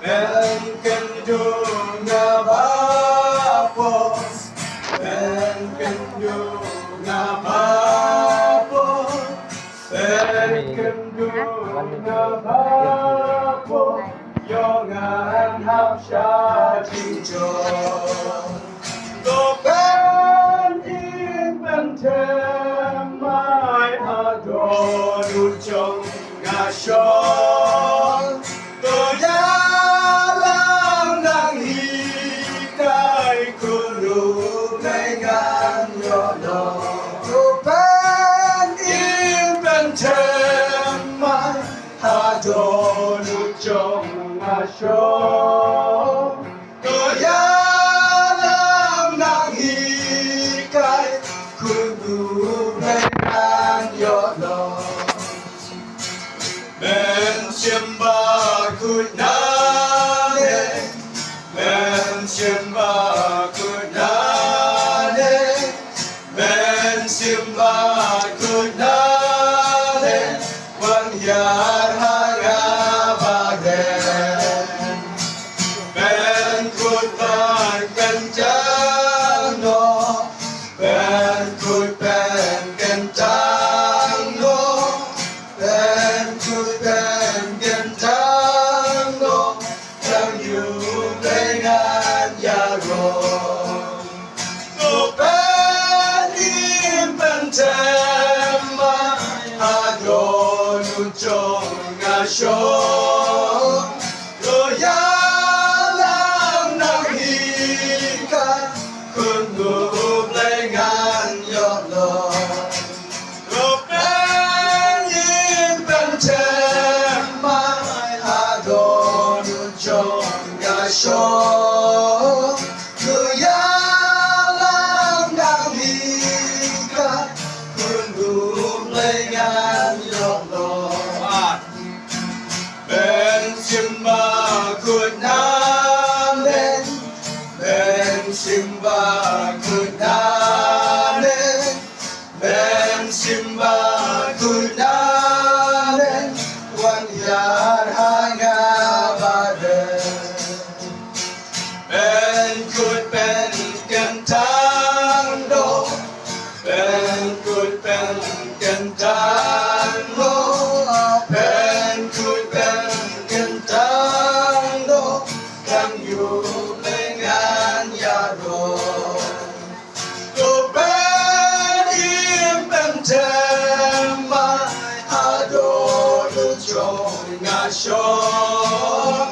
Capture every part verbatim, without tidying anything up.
Pen kynduh nga ba poi, pen kynduh nga ba poi, pen kynduh nga ba poi, ïoh ngan hap sha jingjop. To pen im pen them mai, ha don u jong nga shong. To ïalam nanghikai, kumno ngan ïoh long. To pen im pen them mai, ha don u jong nga shong. To ïalam nanghikai, kumno ngan ïoh long. Men shim ba kut nane, men shim ba kut nane, men shim ba kut nane, wan hiar ha nga ba dei. Pen kut pen ken tang noh, pen kut pen ken tang noh, pen kut pen ken tang noh, tang ïa U Blei ngan ïaroh. To pen im pen them mai, ha don u jong nga shong. To ïalam nanghikai, kumno U Blei ngan ïoh long. To pen im pen them mai, ha don u jong nga shong. To ïalam nanghikai, kumno U Blei ngan ïoh long. Men shim ba kut nane, men shim ba kut nane, men shim ba kut nane, wan hiar ha nga ba dei. Pen kut pen ken tang noh, pen kut pen ken tang noh, pen kut pen ken tang noh, tang ïa U Blei ngan ïaroh. To pen im pen them mai, ha don u jong nga shong.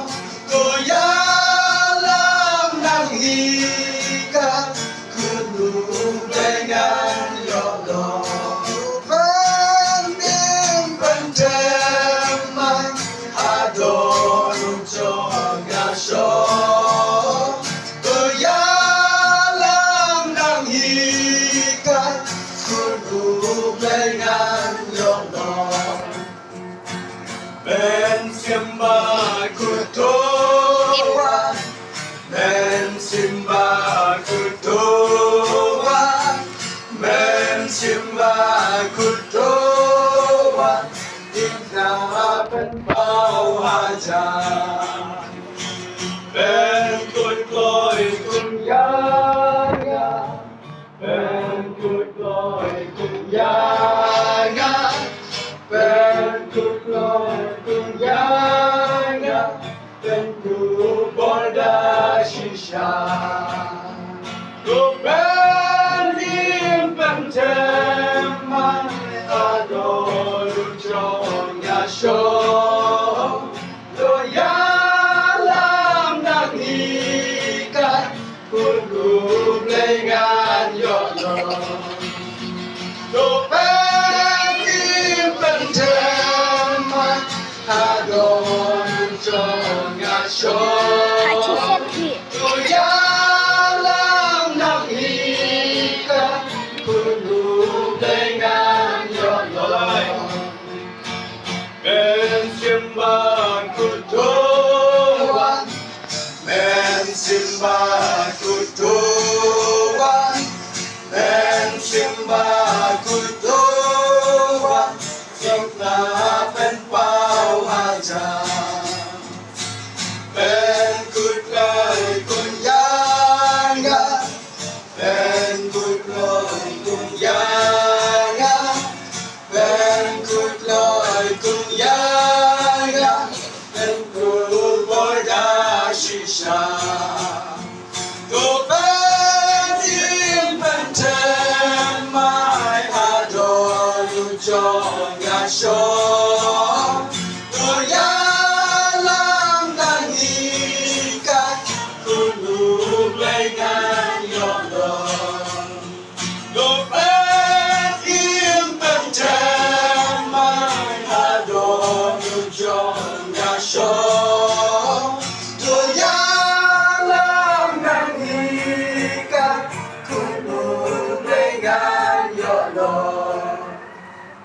To ïalam nanghikai, kumno U Blei ngan ïoh long. To pen im pen them mai, ha don u jong nga shong. To ïalam nanghikai, kumno U Blei ngan ïoh long. Men shim ba kut to wan, men shim ba kut to wan, men shim ba kut to wan, ïa nga pynpaw hajan. Pen kut kloi kum ïa nga, pen kut kloi kum ïa nga, pen kut kloi kum ïa nga, pen kut bor da shisha. To pen im pen them mai, ha don u jong nga shong. To ïalam nanghikai, kumno U Blei ngan ïoh long. To pen im pen them mai, ha don u jong nga shong. To ïalam nanghikai, kumno U Blei ngan ïoh long. Men shim ba kut to wan, men shim ba kut to wan, men shim ba kut to wan, ïa nga pynpaw hajan.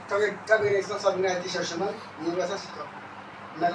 Kami, kami ni sa sa ni ti sa sa man, ni sa sa. Na